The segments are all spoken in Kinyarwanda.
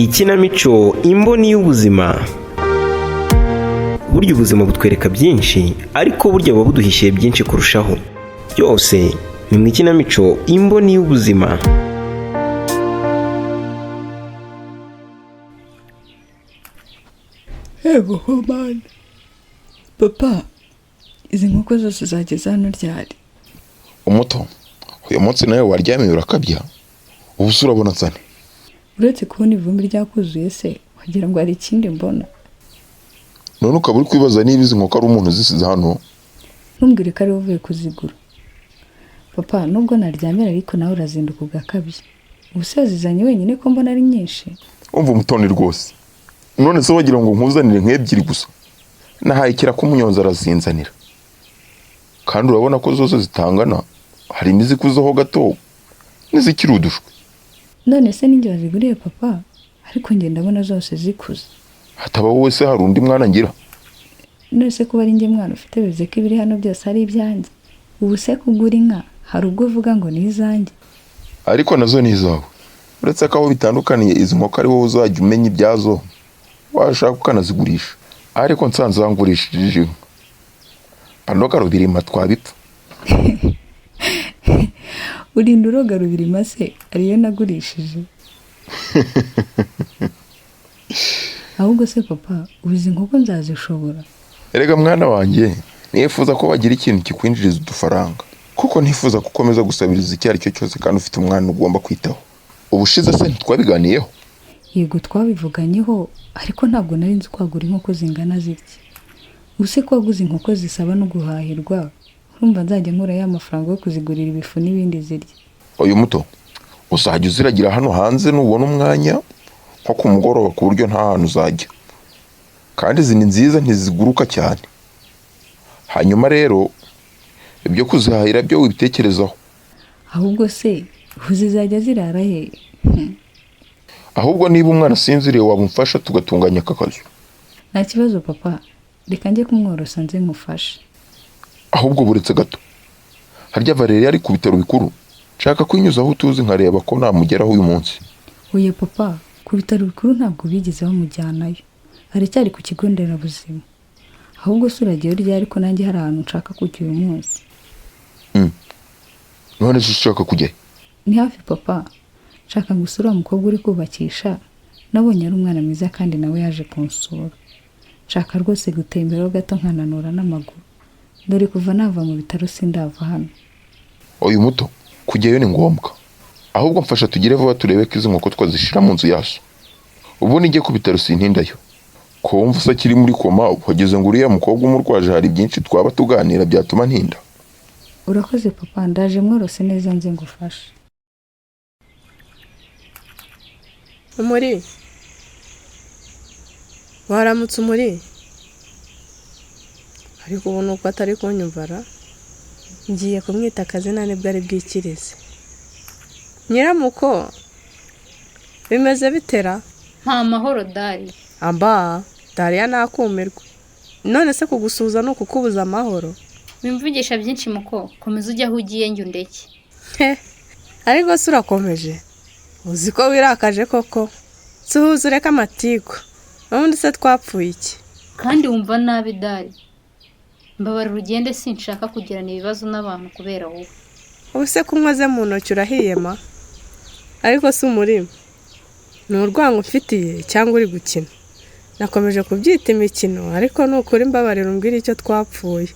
Ikinamico Imboni y'Ubuzima. Burya ubuzima butwereka byinshi, ariko burya buba buduhishiye byinshi kurushaho. Byose ni mu ikinamico Imboni y'Ubuzima. Yego mana, papa, izi nkoko zose zageze hano ryari? Umuto, uyu munsi nawe waryamiye urakabya. Ubu se urabona nsane? Uretse kubona ivumbi ryakuzuye se, wagira ngo hari ikindi mbona? None ukaba uri kwibaza niba izi nkoko ari umuntu uzisize hano? Ntumbwire ko ari wowe uvuye kuzigura. Papa, nubwo naryamira ariko nawe urazinduka ugakabya. Ubu se wazizanye wenyine ko mbona ari nyinshi? Umva Umutoni rwose, none se wagira ngo nkuzanire nk'ebyiri gusa? Nahaye ikiraka umunyonzi arazinzanira, kandi urabona ko zose zitangana, hari n'izikuzeho gato n'izikiri udushwi. None se ninjye waziguriye, papa? Ariko njye ndabona zose zikuze. Hataba wowe se hari undi mwana ngira? None se kuba ari njye mwana ufite bivuze ko ibiri hano byose ari ibyanjye? Ubu se kugura inka hari ubwo uvuga ngo ni izanjye? Ariko nazo ni izawe, uretse ko aho bitandukaniye izi nkoko ari wowe uzajya umenya ibyazo, washaka ukanazigurisha. Ariko nsanze wangurishije inka mba rubirima twabipfa. Urinda uroga rubirima se ariyo nagurishije? Ahubwo se papa, ubu izi nkoko nzazishobora? Erega mwana wanjye, nifuza ko wagira ikintu kikwinjiriza udufaranga, kuko ntifuza ko ukomeza gusabiriza icyo ari cyo cyose kandi ufite umwana ugomba kwitaho. Ubushize se ntitwabiganiyeho? Yego twabivuganyeho, ariko ntabwo nari nzi kwagura inkoko zingana zitya. Ubu se ko waguze inkoko zisaba no guhahirwa, urumva nzajya nkura ya mafaranga yo kuzigurira ibifu n'ibindi zirya? Uyu muto, uzajya uziragira hano hanze nubona umwanya nko ku mugoroba, ku buryo nta hantu uzajya. Kandi izi ni nziza, ntiziguruka cyane. Hanyuma rero ibyo kuzihahira byo wibitekerezaho. Ahubwo se ubu zizajya zirara he? Ahubwo niba umwana asinziriye wamufasha tugatunganya aka kazu. Nta kibazo papa, reka njye kumworosa nze mufashe. Ahubwo buretse gato, harya Valeria ari ku bitaro bikuru? Nshaka kwinyuza aho utuzi nkareba ko namugeraho uyu munsi. Oya papa, ku bitaro bikuru ntabwo bigeze bamujyanayo, aracyari ku kigo nderabuzima. Ahubwo se uragiye ryari ko nanjye hari ahantu nshaka kujya uyu munsi? None se ushaka kujyayo? Ni hafi papa, nshaka gusura uriya mukobwa uri kubakisha, nabonye ari umwana mwiza kandi nawe yaje kunsura. Nshaka rwose gutemberaho gato nkananura n'amaguru, dore kuva nava mu bitaro sindava hano. Uyu muto, kujyayo ni ngombwa. Ahubwo mfasha tugire vuba turebe ko izi nkoko twazishyira mu nzu yazo. Ubundi njye ku bitaro sintindayo. Ko wumva se akiri muri koma, wageze ngo uriya mukobwa umurwaje hari byinshi twaba tuganira byatuma ntinda. Urakoze papa, ndaje mworose neza nze ngufashe. Umuri, waramutse Umuri? Ariko ubu ni uko atari kunyumva ra? Ngiye kumwita akazina nibwo ari bwikirize. Nyiramuko, bimeze bitera? Nta mahoro Dari. Amba, Dariya nakumirwa. None se kugusuhuza ni ukukubuza amahoro? Wimvugisha byinshi muko, komeza ujye aho ugiye njye undeke. He, ariko se urakomeje? Uzi ko wirakaje koko? Suhuza ureke amatiku. Ubundi se twapfuye iki? Kandi wumva nabi Dari. Mbabarira ugende, sinshaka kugirana ibibazo n'abantu kubera wowe. Ubu se ko unkoze mu ntoki urahiyema? Ariko si umurima, ni urwango mfitiye cyangwa uri gukina? Nakomeje kubyita imikino, ariko ni ukuri mbabarira umbwire icyo twapfuye.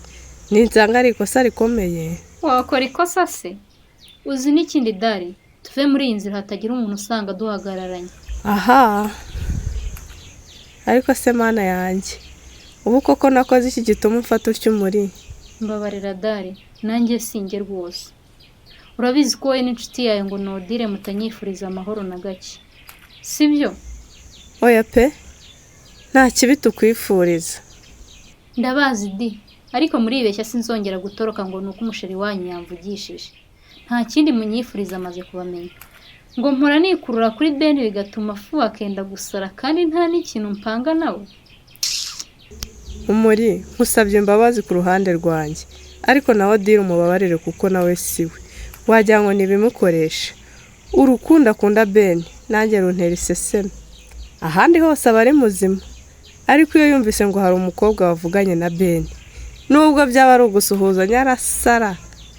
Ninsanga ari ikosa rikomeye. Wakora ikosa se? Uzi n'ikindi Dari, tuve muri iyi nzira hatagira umuntu usanga duhagararanye. Aha, ariko se mana yanjye, ubu koko nakoze iki gituma umfata utyo Umuri? Mbabarira Dari, nanjye sinjye rwose. Urabizi ko wowe n'inshuti yawe ngo nodire mutanyifuriza amahoro na gake, sibyo? Oya pe, nta kibi tukwifuriza. Ndabazi di, ariko muribeshya, sinzongera gutoroka ngo ni uko umusheri wanyu yamvugishije. Nta kindi munyifuriza amaze kubamenya. Ngo mpora nikurura kuri Beni bigatuma afu akenda gusara kandi nta n'ikintu mpanga nawe. Umuri, nkusabye imbabazi ku ruhande rwanjye, ariko nawe dira umubabarire kuko nawe siwe. Wagira ngo ntibimukoreshe. Urukundo akunda Beni nanjye runtera iseseme. Ahandi hose aba ari muzima, ariko iyo yumvise ngo hari umukobwa wavuganye na Beni, nubwo byaba ari ugusuhuzanya arasara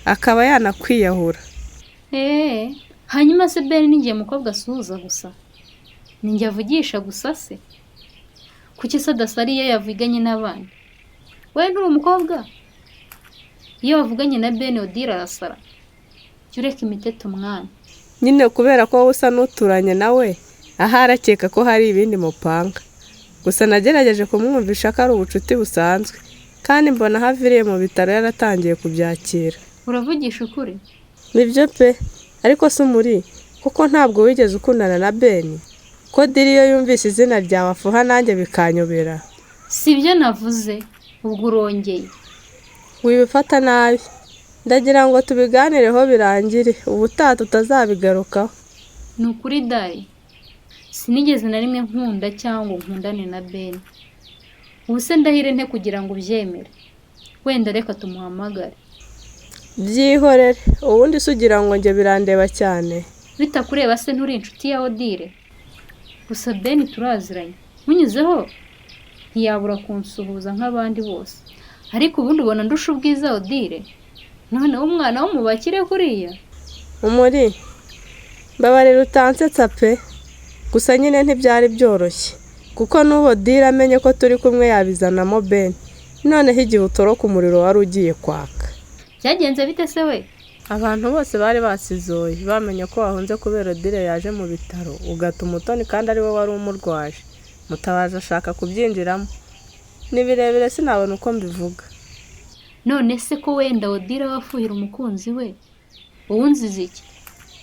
akaba yanakwiyahura. Eee, hanyuma se Beni ni njye mukobwa asuhuza gusa? Ni njye avugisha gusa se? Kuki se adasara iyo yavuganye n'abandi? Wowe nturi umukobwa? Iyo wavuganye na Beni Odile arasara. Jya ureka imiteto mwana. Nyine kubera ko wowe usa n'uturanye nawe, ahari akeka ko hari ibindi mupanga. Gusa nagerageje kumwumvisha ko ari ubucuti busanzwe, kandi mbona aho aviriye mu bitaro yaratangiye kubyakira. Uravugisha ukuri? Nibyo pe, ariko si umuri, kuko ntabwo wigeze ukundana na Beni. Ko Diri iyo yumvise izina ryawe afuha nanjye bikanyobera. Si ibyo navuze, ubwo urongeye. Wibifata nabi. Ndagira ngo tubiganireho birangire, ubutaha tutazabigarukaho. Ni ukuri Dari, sinigeze na rimwe nkunda cyangwa ngo nkundane na Beni. Ubu se ndahire nte kugira ngo ubyemere? Wenda reka tumuhamagare. Byihorere, ubundi se ugira ngo njye birandeba cyane. Bitakureba se nturi inshuti ya Odile? Gusa Beni turaziranye, munyuzeho ntiyabura kunsuhuza nk'abandi bose. Ariko ubundi ubona ndusha ubwiza Odile? Noneho umwana wo mu bakire kuriya? Umuri, mbabarira utansetsa pe. Gusa nyine ntibyari byoroshye, kuko n'ubu Odile amenye ko turi kumwe yabizanamo Beni. Noneho igihe utoroka umuriro wari ugiye kwaka. Byagenze bite se we? Abantu bose bari basizoye, bamenye ko wahunze kubera Odile yaje mu bitaro, ugata Umutoni kandi ari we wari umurwaje. Mutabazi ashaka kubyinjiramo. Ni birebire sinabona uko mbivuga. None se ko wenda Odile aba afuhira umukunzi we, wowe unziza iki?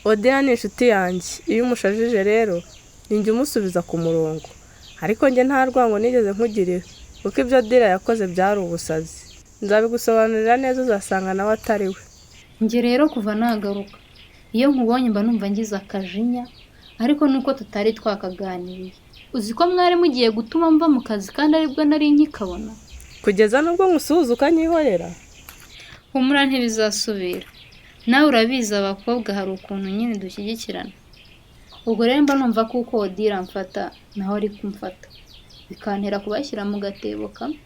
Odile ni inshuti yanjye, iyo umushajije rero ninjye umusubiza ku murongo. Ariko njye nta rwango nigeze nkugirira, kuko ibyo Odile yakoze byari ubusazi. Nzabigusobanurira neza uzasanga nawe atari we. Njye rero kuva nagaruka, iyo nkubonye mba numva ngize akajinya, ariko nuko tutari twakaganiriye. Uzi ko mwari mugiye gutuma mva mu kazi kandi aribwo nari nkikabona? Kugeza nubwo nkusuhuza ukanyihorera? Humura ntibizasubira. Nawe urabizi abakobwa hari ukuntu nyine dushyigikirana. Ubwo rero mba numva ko uko Odile amfata nawe ari kumfata, bikantera kubashyira mu gatebo kamwe.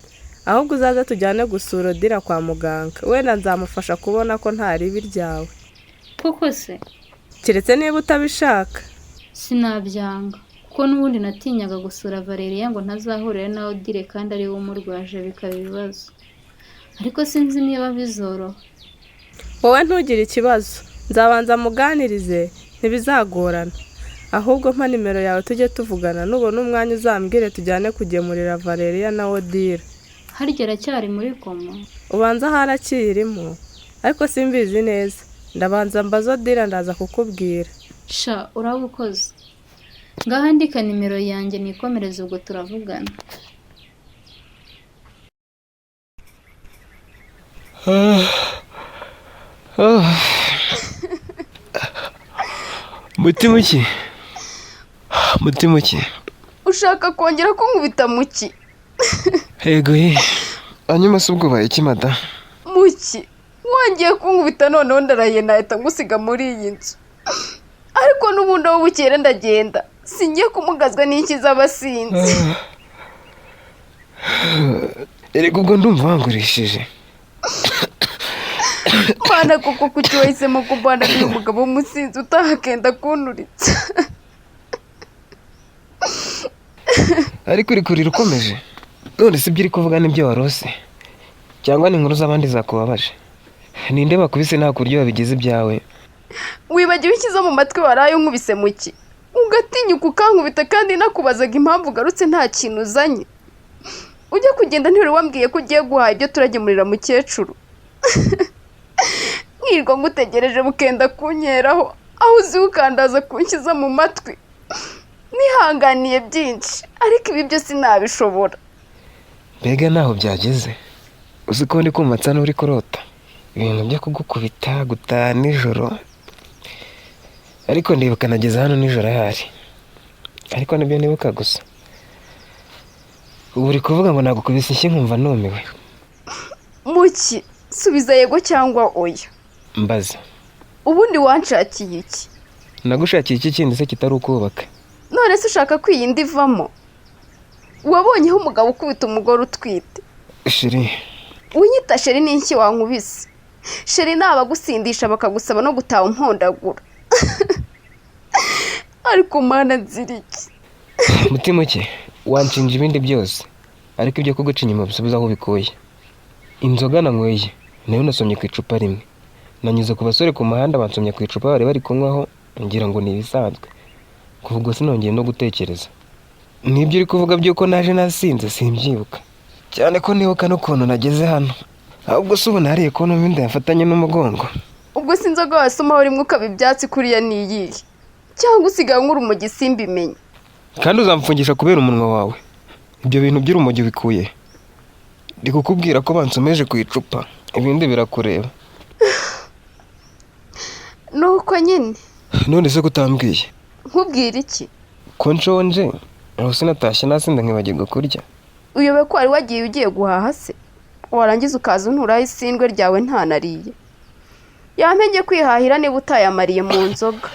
Ahubwo uzaze tujyane gusura Odile kwa muganga, wenda nzamufasha kubona ko nta ribi ryawe. Koko se? Keretse niba utabishaka. Sinabyanga, kuko n'ubundi natinyaga gusura Valeria ngo ntazahurire na Odile kandi ari we umurwaje bikaba ibibazo. Ariko sinzi niba bizoroha. Wowe ntugire ikibazo, nzabanza muganirize ntibizagorana. Ahubwo mpa nimero yawe tujye tuvugana, nubona umwanya uzambwire tujyane kugemurira Valeria na Odile. Harya aracyari muri koma? Ubanza ahari akiyirimo, ariko simbizi neza. Ndabanza mbaze Odile ndaza kukubwira. Sha urabukoze. Ngaho andika nimero yanjye nikomereze ubwo turavugana. Mutima ki? Mutima ki? Ushaka kongera kunkubita muki? Yego ye. Hanyuma se ubwo ubaye iki mada? Muki, wongeye kunkubita noneho ndaraye nahita ngusiga muri iyi nzu. Ariko n'ubundi aho bukera ndagenda, singiye kumugazwa n'inshyi z'abasinzi. Erega ubwo ndumva wangurishije. Mana koko kuki wahisemo kubana n'uyu mugabo w'umusinzi utahakenda kunturitsa? Ariko uri kurira ukomeje. None se ibyo uri kuvuga nibyo warose? Cyangwa ni inkuru z'abandi zakubabaje? Ninde bakubise nta kuryo babigize ibyawe? Wibagiwe ikiza mu matwi waraye unkubise muki? Ugatinyuka ukankubita kandi nakubazaga impamvu ugarutse nta kintu uzanye. Ujya kugenda ntiwari wambwiye ko ugiye guhaha ibyo turagemurira mukecuru. Nkirirwa ngutegereje bukenda kunyeraho, aho uzi ukandaza kunshyiza mu matwi. Nihanganiye byinshi, ariko ibi byo sinabishobora. Mbega naho byageze. Uzi ko ndi kumva nsa n'uri kurota. Ibintu byo kugukubita gutaha nijoro. Ariko ndibuka nageze hano nijoro ahari. Ariko nibyo nibuka gusa. Ubu uri kuvuga ngo nagukubise inshyi nkumva numiwe. Muki, subiza yego cyangwa oya. Mbaza. Ubundi wanshakiye iki? Nagushakiye iki kindi se kitari ukubaka? None None se ushaka ko iyi nda ivamo? Wabonyeho umugabo ukubita umugore utwite? Chérie. Unyita chérie n'inshyi wankubise. Chérie ni abagusindisha bakagusaba no gutaha umpondagura. Ariko Mana, nzira iki? Mutima uke, wanshinja ibindi byose, ariko ibyo kuguca inyuma bisubiza aho ubikuye. Inzoga nanyweye nayo nasomye ku icupa rimwe. Nanyuze ku basore ku muhanda bansomye ku icupa bari bari kunywaho, ngira ngo ni ibisanzwe. Kuva ubwo sinongeye no gutekereza. Nibyo uri kuvuga by'uko naje nasinze simbyibuka, cyane ko nibuka n'ukuntu nageze hano. Ahubwo se ubu nariye ko numva inda yafatanye n'umugongo? Ubwo si inzoga wasomaho rimwe ukaba ibyatsi kuriya ni iyihe? Cyangwa usigaye unywa urumogi simbimenye? Kandi uzamfungisha kubera umunwa wawe. Ibyo bintu by'urumogi bikuye? Ndi kukubwira ko bansomeje ku icupa, ibindi birakureba. Nuko nyine. None se kutambwiye? Nkubwira iki? Ko nshonje, ubu sinatashye nasinda nkibagirwa kurya. Uyobe ko wari wagiye ugiye guhaha se, warangiza ukaza unturaho isindwe ryawe ntanariye. Yampenge kwihahira niba utayamariye mu nzoga.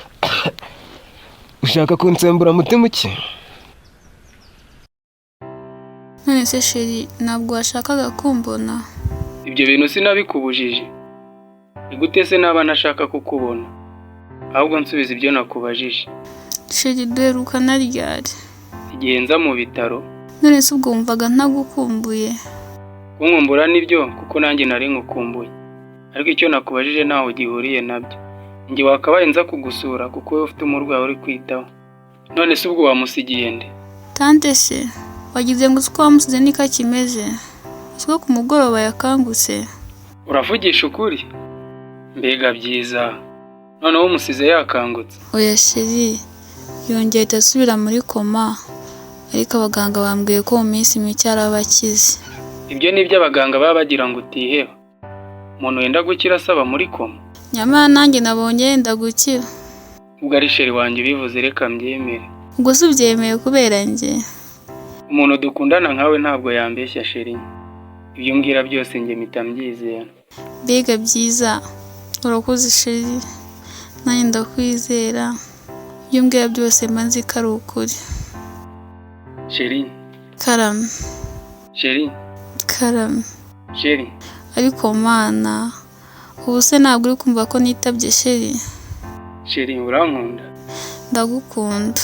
Ushaka kunsembura, mutima uke? None se chéri, ntabwo washakaga kumbona? Ibyo bintu sinabikubujije. Ni gute se naba ntashaka kukubona? Ahubwo nsubiza ibyo nakubajije. Chéri, duherukana ryari? Igihe nza mu bitaro. None se ubwo wumvaga ntagukumbuye? Kunkumbura nibyo, kuko nanjye nari nkukumbuye. Ariko icyo nakubajije ntaho gihuriye nabyo. Njye wakabaye nza kugusura kuko wowe ufite umurwayi uri kwitaho. None se ubwo wamusigiye nde? Tante se, wagize ngo uzi uko wamusize niko akimeze? Uzi ko ku mugoroba yakangutse? Uravugisha ukuri? Mbega byiza! Noneho umusize yakangutse? Oya chéri, yongeye ahita asubira muri koma, ariko abaganga bambwiye ko mu minsi mike araba akize. Ibyo ni ibyo abaganga baba bagira ngo utiheba. Umuntu wenda gukira asaba muri koma? Nyamara nanjye nabonye yenda gukira. Ubwo ari chéri wanjye ubivuze, reka mbyemere. Ubwo se ubyemeye kubera njye? Umuntu dukundana nkawe ntabwo yambeshya, chérie. Ibyo umbwira byose njye mpita mbyizera. Mbega byiza! Urakoze chéri, nanjye ndakwizera. Ibyo umbwira byose mba nzi ko ari ukuri. Chérie. Karame. Chérie. Karame. Chérie. Ariko Mana, ubu se ntabwo uri kumva ko nitabye chéri? Chérie, urankunda? Ndagukunda.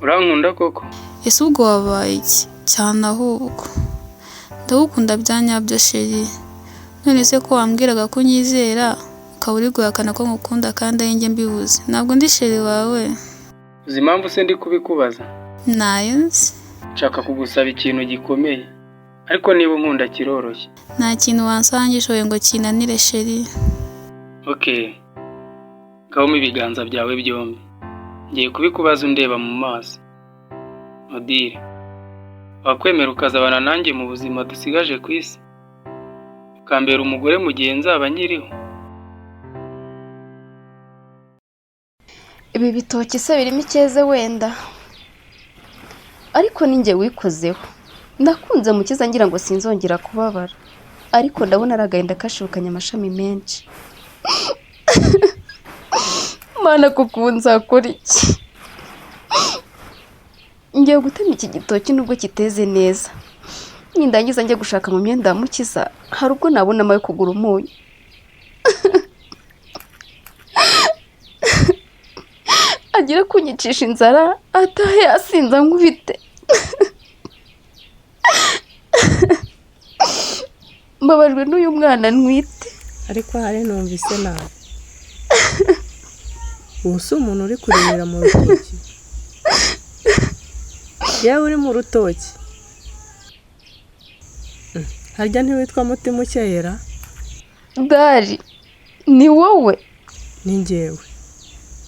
Urankunda koko? Ese ubwo wabaye iki? Cyane ahubwo. Ndagukunda bya nyabyo, chéri. None se ko wambwiraga ko unyizera, ukaba uri guhakana ko ngukunda kandi ari njye mbibuze, ntabwo ndi chéri wawe? Uzi impamvu se ndi kubikubaza? Ntayo nzi. Nshaka kugusaba ikintu gikomeye, ariko niba unkunda kiroroshye. Nta kintu wansaba ngishoboye ngo kinanire, chéri. Ok, ngabamo ibiganza byawe byombi. Ngiye kubikubaza undeba mu maso. Odile, wakwemera ukazabana nanjye mu buzima dusigaje ku isi, ukambera umugore mu gihe nzaba nkiriho? Ibi bitoki se birimo icyeze wenda? Ariko ni njye wikozeho. Nakunze Mukiza ngira ngo sinzongera kubabara, ariko ndabona ari agahinda kashibukanye amashami menshi. Mana, kuko ubu nzakora iki? Ngiye gutema iki gitoki nubwo kiteze neza, nindangiza njye gushaka mu myenda ya Mukiza, hari ubwo nabonamo ayo kugura umunyu. Agira kunyicisha inzara, atahe yasinze ankubite. Mbabajwe n'uyu mwana ntwite. Ariko hari numvise nabi. Ubu si umuntu uri kurebera mu rutoki? Yewe, uri mu rutoki? Harya ntiwitwa Mutima ukeyera? Gari, ni wowe? Ni njyewe.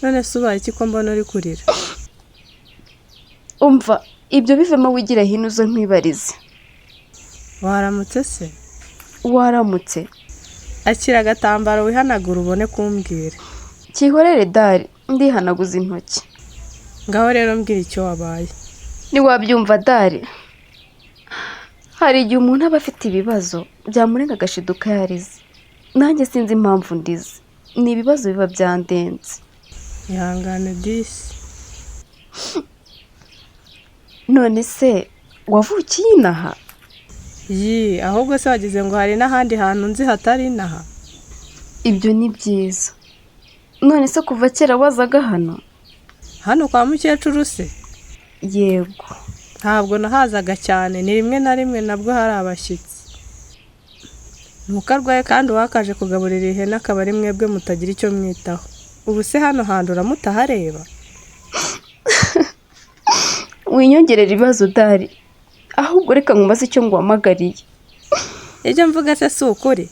None se ubaye iki ko mbona uri kurira? Umva, ibyo bivemo, wigire hino uze nkwibarize. Waramutse se? Waramutse. Akira agatambaro wihanagura ubone kumbwira. Kihorere dari, ndihanaguza intoki. Ngaho rero mbwira icyo wabaye. Ntiwabyumva dari. Hari igihe umuntu aba afite ibibazo byamurenga agashiduka yarize. Nanjye sinzi impamvu ndize. Ni ibibazo biba byandenze. Ihangane disi. None se wavukiye inaha? Yi, ahubwo se wagize ngo hari n'ahandi hantu nzi hatari inaha? Ibyo ni byiza. None se kuva kera wazaga hano? Hano kwa mukecuru se? Yego. Ntabwo nahazaga cyane, ni rimwe na rimwe nabwo hari abashyitsi. Nuko arwaye kandi uwakaje kugaburira ihene akaba ari mwebwe mutagira icyo mwitaho. Ubu se hano handura mutahareba? Winyongerera ibibazo udahari, ahubwo reka nkubaze icyo nguhamagariye. Ibyo mvuga se si ukuri?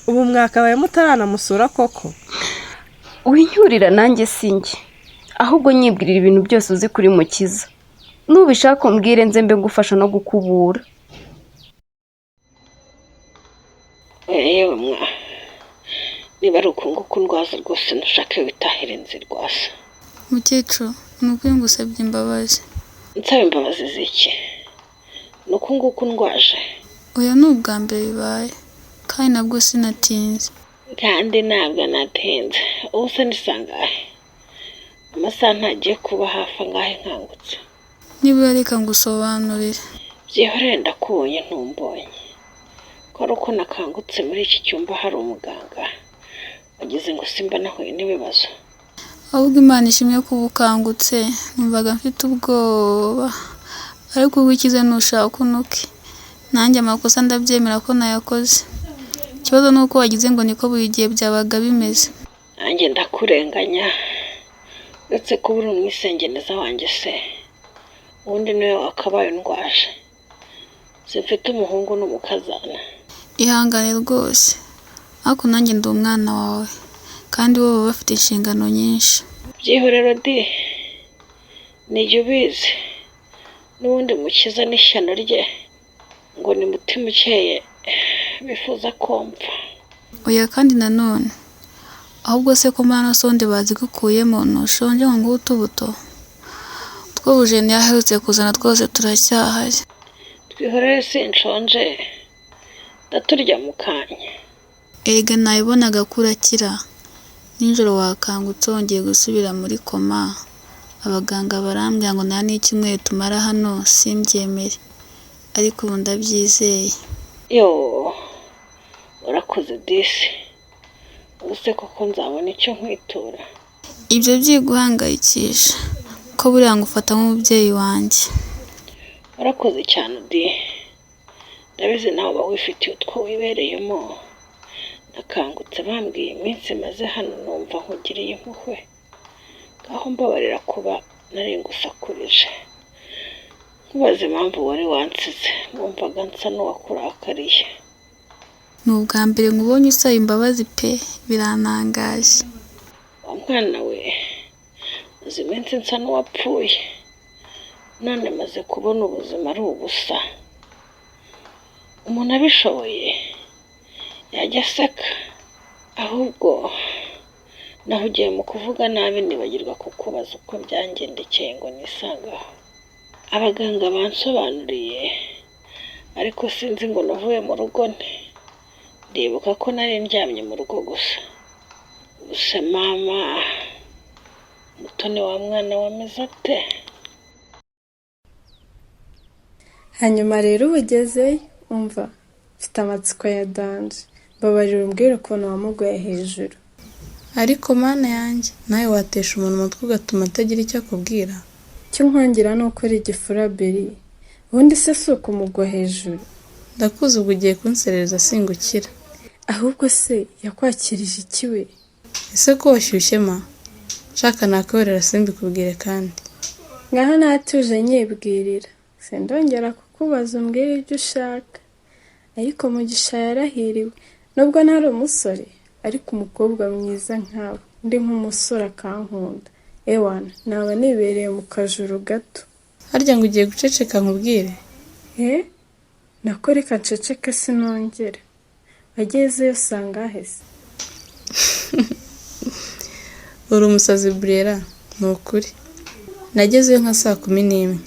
Ubu mwakabaye mutaranamusura koko? Winyurira nanjye sinjye, ahubwo nyibwirira ibintu byose uzi kuri Mukiza. Nubishaka umbwire nze mbe ngufasha no gukubura. Yewe mwa, niba ari uku nguku ndwaza rwose ntushake witahira inzu rwasa. Mukecuru, ni ukuri ngusabye imbabazi. Nsaba imbabazi z'iki? Ni uku nguku ndwaje? Oya, ni ubwa mbere bibaye, kandi nabwo sinatinze. Kandi ntabwo natinze. Ubu se ni sangahe? Amasaha ntagiye kuba hafi angahe nkangutse? Nibura reka ngusobanurire. Byihorere ndakubonye ntumbonye. Ko ari uko nakangutse muri iki cyumba hari umuganga wagize ngo simba nahuye n'ibibazo. Ahubwo Imana ishimwe kuba ukangutse, numvaga mfite ubwoba. Ariko ubwo ukize ntushaka unuke. Nanjye amakosa ndabyemera ko nayakoze. Ikibazo ni uko wagize ngo niko buri gihe byabaga bimeze. Nanjye ndakurenganya, uretse kuba uri umwisengeneza wanjye se, ubundi niwe wakabaye undwaje. Simfite umuhungu n'umukazana. Ihangane rwose, ariko nanjye ndi umwana wawe, kandi bo baba bafite inshingano nyinshi. Byihorero di, nijye ubizi, n'ubundi Mukiza n'ishyano rye ngo ni mutima ukeye bifuza ko mpfa. Oya kandi nanone, ahubwo se ko mbona na sonde bazigukuyemo ntushonje ngo nguhe utubuto? Utwo Bujeni aherutse kuzana twose turacyahari. Twihorere sinshonje, ndaturya mu kanya. Erega nabibonaga ko urakira. Nijoro wakangutse wongeye gusubira muri koma, abaganga barambwira ngo nta n'icyumweru tumara hano simbyemere, ariko ubu ndabyizeye. Yoo, urakoze disi. Ubu se koko nzabona icyo nkwitura? Ibyo byiguhangayikisha, ko buriya ngufata nk'umubyeyi wanjye. Urakoze cyane di. Ndabizi nawe uba wifitiye utwo wibereyemo. Nakangutse bambwiye iminsi maze hano numva nkugiriye impuhwe. Ngaho mbabarira kuba nari ngusakurije. Nkubaza impamvu wari wansize, numvaga nsa n'uwakurakariye. Ni ubwa mbere nkubonye usaba imbabazi pe, birantangaje. Wa mwana we, maze iminsi nsa n'uwapfuye, none maze kubona ubuzima ari ubusa. Umuntu abishoboye yajya aseka, ahubwo nahugiye mu kuvuga nabi nibagirwa kukubaza uko byangendekeye ngo nisange aho. Abaganga bansobanuriye, ariko sinzi ngo navuye mu rugo nte. Ndibuka ko nari ndyamye mu rugo gusa. Ubuse mama, Mutoni wa mwana wameze ate? Hanyuma rero uba ugezeyo, umva mfite amatsiko ya danger, mbabarira umbwire ukuntu wamuguye hejuru. Ariko mana yanjye, nawe watesha umuntu umutwe ugatuma atagira icyo akubwira. Icyo nkwongira ni uko uri igifura Beri, ubundi se si ukumugwa hejuru. Ndakuzi ubwo ugiye kunserereza singukira. Ahubwo se yakwakirije iki we? Ese ko washyushye ma? Nshaka nakwihorera simbikubwire kandi. Ngaho natuje nyibwirira, sindongera kukubaza umbwire ibyo ushaka. Ariko Mugisha yarahiriwe, nubwo ntari umusore, ariko umukobwa mwiza nkawe, undi nk'umusore akankunda. Ewana, naba nibereye mu kajuru gato. Harya ngo ugiye guceceka nkubwire? Nako reka nceceke sinongera. Wagezeyo usanga he se? Uri umusazi Burera, ni ukuri. Nagezeyo nka saa 11.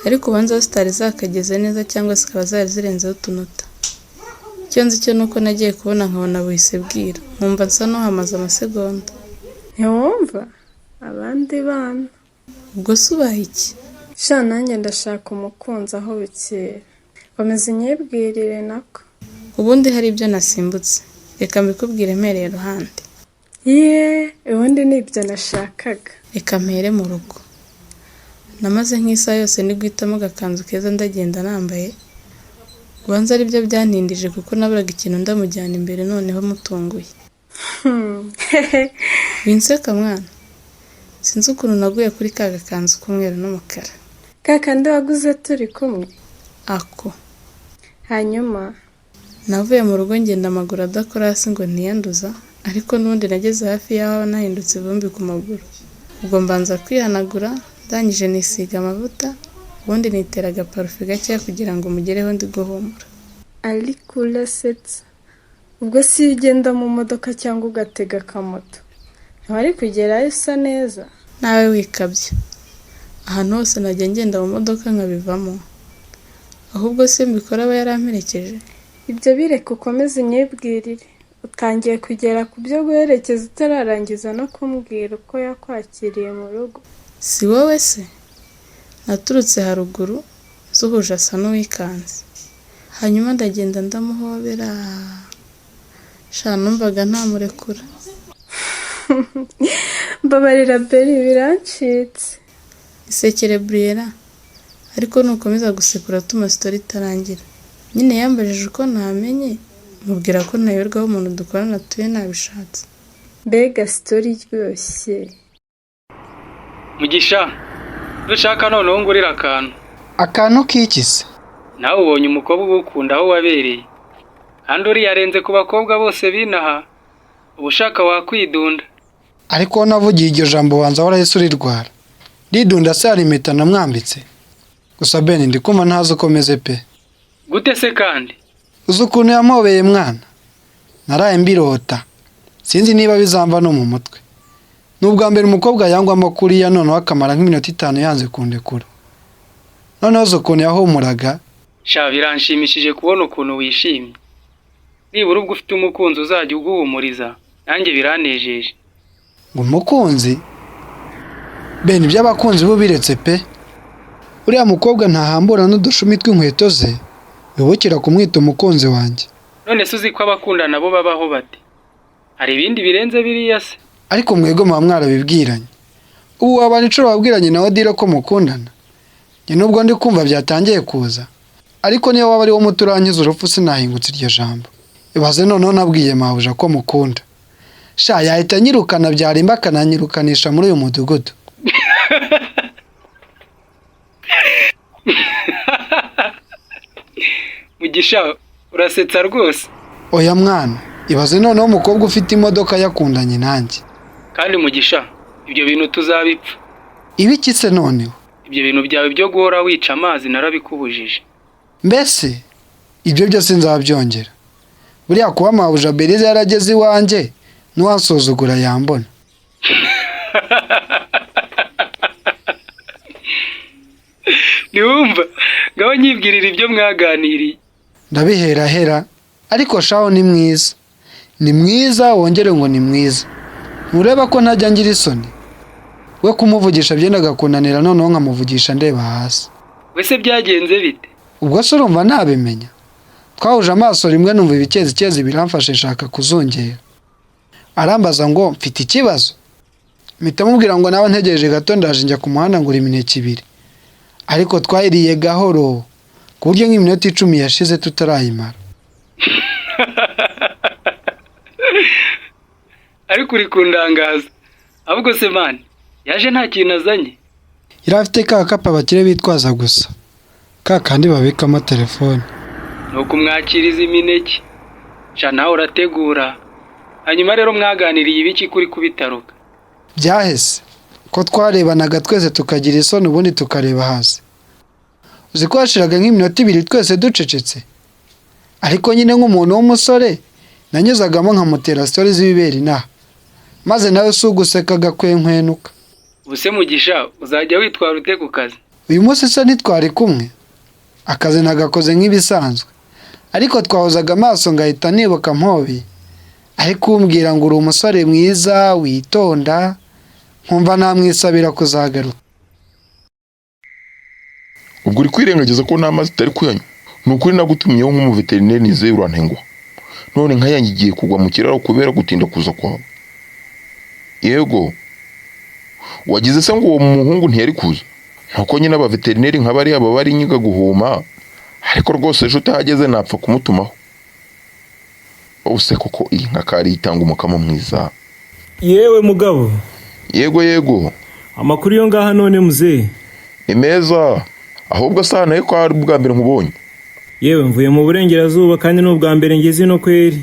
Ariko ubanza zitari zakageze neza cyangwa zikaba zari zirenzeho utunota. Icyo nzi cyo ni uko nagiye kubona nkabona buhise bwira, nkumva nsa n'uhamaze amasegonda. Ntiwumva? Abandi bana. Ubwo se ubaha iki? Sha nanjye ndashaka umukunzi aho bukera. Komeza unyibwirire nako. Ubundi hari ibyo nasimbutse, reka mbikubwire mpereye iruhande. Yeee, ubundi ni ibyo nashakaga. Reka mpere mu rugo. Namaze nk'isaha yose ndi guhitamo agakanzu keza ndagenda nambaye, ubanza aribyo byantindije kuko naburaga ikintu ndamujyana imbere noneho mutunguye. Winseka mwana, sinzi ukuntu naguye kuri ka gakanzu k'umweru n'umukara. Ka kandi waguze turi kumwe? Ako. Hanyuma? Navuye mu rugo ngenda amaguru adakora hasi ngo ntiyanduza, ariko n'ubundi nageze hafi y'aho aba nahindutse ivumbi ku maguru. Ubwo mbanza kwihanagura, ndangije nisiga amavuta, ubundi nitera agaparufe gakeya kugira ngo mugereho ndi guhumura. Ariko urasetsa. Ubwo si iyo ugenda mu modoka cyangwa ugatega akamoto, ntiwari kugerayo usa neza? Nawe wikabya. Ahantu hose najya ngenda mu modoka nkabivamo? Ahubwo se mbikora aba yaramperekeje? Ibyo bireke ukomeze unyibwirire. Utangiye kugera ku byo guherekeza utararangiza no kumbwira uko yakwakiriye mu rugo. Si wowe se? Naturutse haruguru, nsuhuje asa n'uwikanze. Hanyuma ndagenda ndamuhobera, sha numvaga ntamurekura. Mbabarira Beri, birancitse. Isekere Briella, ariko nukomeza guseka uratuma story itarangira. Nyine yambajije uko namenye, mubwira ko ntayoberwa aho umuntu dukorana atuye nabishatse. Mbega story iryoshye! Mugisha, nushaka noneho ngurira akantu. Akantu k'iki se? Nawe ubonye umukobwa ugukunda aho wabereye. Kandi uriya arenze ku bakobwa bose binaha, uba ushaka wakwidunda. Ariko navugiye iryo jambo wanza warahise urirwara. Ridunda se hari impeta namwambitse? Gusa Ben, ndi kumva ntazi uko meze pe. Gute se kandi? Uzi ukuntu yampobeye mwana? Naraye mbirota. Sinzi niba bizamva no mu mutwe. Ni ubwa mbere umukobwa yangwamo kuriya, noneho akamara nk'iminota 5 yanze kundekura. Noneho uzi ukuntu yahumuraga? Sha biranshimishije kubona ukuntu wishimye. Nibura ubwo ufite umukunzi uzajya uguhumuriza, nanjye biranejeje. Ngo umukunzi? Ben, iby'abakunzi bo biretse pe. Uriya mukobwa ntahambura n'udushumi tw'inkweto ze, wibukira kumwita umukunzi wanjye. None se uzi ko abakundana bo babaho bate? Hari ibindi birenze biriya se? Ariko mwebwe muba mwarabibwiranye. Ubu wabana inshuro wabwiranye na Odile ko mukundana. Njye nubwo ndi kumva byatangiye kuza, ariko niyo waba ari wo muti urankiza urupfu sinahingutse iryo jambo. Ibaze noneho nabwiye mabuja ko mukunda. Sha yahita anyirukana byarimba akananyirukanisha muri uyu mudugudu. Mugisha, urasetsa rwose. Oya mwana, ibaze noneho umukobwa ufite imodoka yakundanye nanjye. Kandi Mugisha, ibyo bintu tuzabipfa. Ibiki se noneho? Ibyo bintu byawe byo guhora wica amazi narabikubujije. Mbese ibyo byose nzabyongera. Buriya kuba mabuja Beriza yarageze iwanjye, n'uwansuzugura yambona. Ntiwumva, ngaho nyibwirira ibyo mwaganiriye. Ndabiherahera, ariko shaho ni mwiza. Ni mwiza wongere ngo ni mwiza. Ntureba ko ntajya ngira isoni? We kumuvugisha byendaga kunanira, noneho nkamuvugisha ndeba hasi. Wese byagenze bite? Ubwo se urumva nabimenya? Twahuje amaso rimwe numva ibikezikezi biramfashe nshaka kuzongera. Arambaza ngo mfite ikibazo. Mpita mubwira ngo nawe ntegereje gato ndaje njya ku muhanda ngura imineke 2. Ariko twayiriye gahoro ku buryo nk'iminota 10 yashize tutarayimara. Ariko uri kundangaza. Ahubwo se man, yaje nta kintu azanye. Yari afite ka kapa abakire bitwaza gusa. Ka kandi babikamo telefone. Nuko umwakiriza imineke. Sha nawe urategura. Hanyuma rero mwaganiriye ibiki kuri kubitaruka? Byahese ko twarebanaga twese tukagira isoni ubundi tukareba hasi. Uzi ko hashiraga nk'iminota 2 twese ducecetse. Ariko nyine nk'umuntu w'umusore nanyuzagamo nkamutera stories z'ibibera inaha. Maze nawe si uguseka agakwenkwenuka. Ubuse Mugisha uzajya witwara ute ku kazi? Uyu munsi se ntitwari kumwe? Akazi nagakoze nk'ibisanzwe. Ariko twahozaga amaso ngahita nibuka mpobi. Ariko umbwira ngo uri umusore mwiza witonda, nkumva namwisabira kuzagaruka. Ubwo uri kwirengagiza ko n'amazi utari kuyanywa? Ni ukuri nagutumyeho nk'umuveterineri nizeye urantenguha. None inka yanjye igiye kugwa mu kiraro kubera gutinda kuza kwawe. Yego. Wagize se ngo uwo muhungu ntiyari kuza? Nuko nyine abaveterineri nka bariya baba ari inyiga guhuma, ariko rwose ejo utahageze napfa kumutumaho. Ubuse koko iyi nka kari itanga umukamo mwiza. Yewe mugabo. Yego yego. Amakuru yo ngaha none muzehe. Ni meza. Ahubwo sa nayo ko ari ubwa mbere nkubonye. Yewe mvuye mu burengerazuba kandi ni ubwa mbere ngeze ino kweri.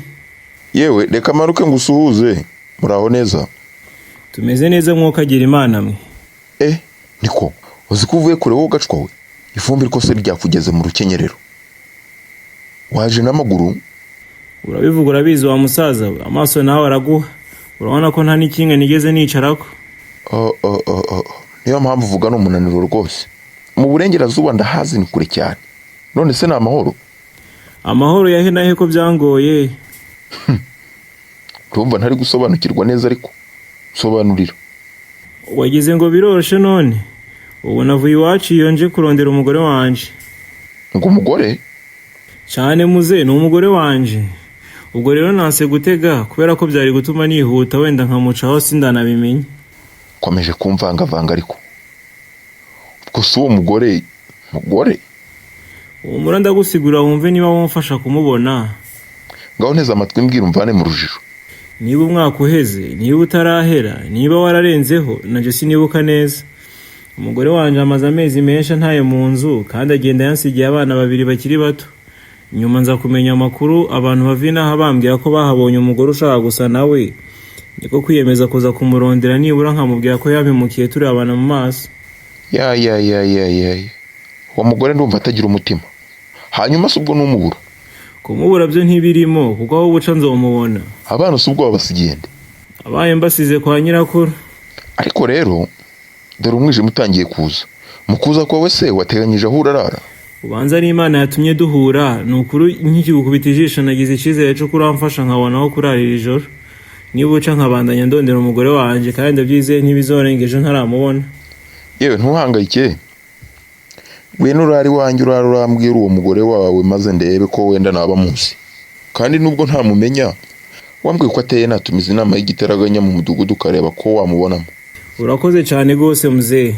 Yewe reka maruke ngusuhuze. Muraho neza. Tumeze neza mwokagira Imana mwe. Niko uzi ko uvuye kure wowe ugacwa we. Ivumbi rwose ryakugeze mu rukenyerero. Waje n'amaguru? Urabivuga urabizi wa musaza we, amaso nawe araguha. Urabona ko nta n'ikinga nigeze nicarako. Niyo mpamvu uvuga ni umunaniro rwose. Mu burengerazuba ndahazi ni kure cyane. None se ni amahoro? Amahoro yahe nahe ko byangoye. Ndumva ntari gusobanukirwa neza ariko sobanurira. Wagize ngo biroshe none. Ubu navuye iwacu iyo nje kurondera umugore wanje. Ngo umugore? Cyane muze ni umugore wanje. Ubwo rero nanse gutega kubera ko byari gutuma nihuta wenda nkamucaho sindanabimenye. Komeje kumvangavanga ariko. Ubwo si uwo mugore mugore? Humura ndagusigurira wumve niba wamfasha kumubona. Ngaho nteze amatwi mbwira umvane mu rujijo. Niba umwaka uheze, niba utarahera, niba wararenzeho, nanjye sinibuka neza. Umugore wanje amaze amezi menshi ntaye mu nzu kandi agenda yansigiye abana babiri bakiri bato. Nyuma nza kumenya amakuru abantu bava inaha bambwira ko bahabonye umugore ushaka gusa nawe. Niko kwiyemeza kuza kumurondera nibura nkamubwira ko yampemukiye turebana mu maso. Ya ya ya ya ya. Uwo mugore ndumva atagira umutima. Hanyuma se ubwo numubura? Kumubura byo ntibirimo kuko aho buca nzomubona. Abana se ubwo babasigiye nde? Abaye mbasize kwa nyirakuru. Ariko rero dore umwijima utangiye kuza. Mu kuza kwawe se wateganyije aho urarara? Ubanza ari Imana yatumye duhura, ni ukuri nkikigukubita ijisho nagize icyizere cyo kuramfasha nkabona aho kurarira ijoro. Niba uca nkabandanya ndondera umugore wanjye kandi ndabyizeye ntibizorenga ejo ntaramubona. Yewe ntuhangayike. Ngwino urare iwanjye urare urambwira uwo mugore wawe maze ndebe ko wenda naba muzi. Kandi nubwo ntamumenya, wambwiye ko ateye natumiza inama y'igitaraganya mu mudugudu ukareba ko wamubonamo. Urakoze cyane rwose muzehe.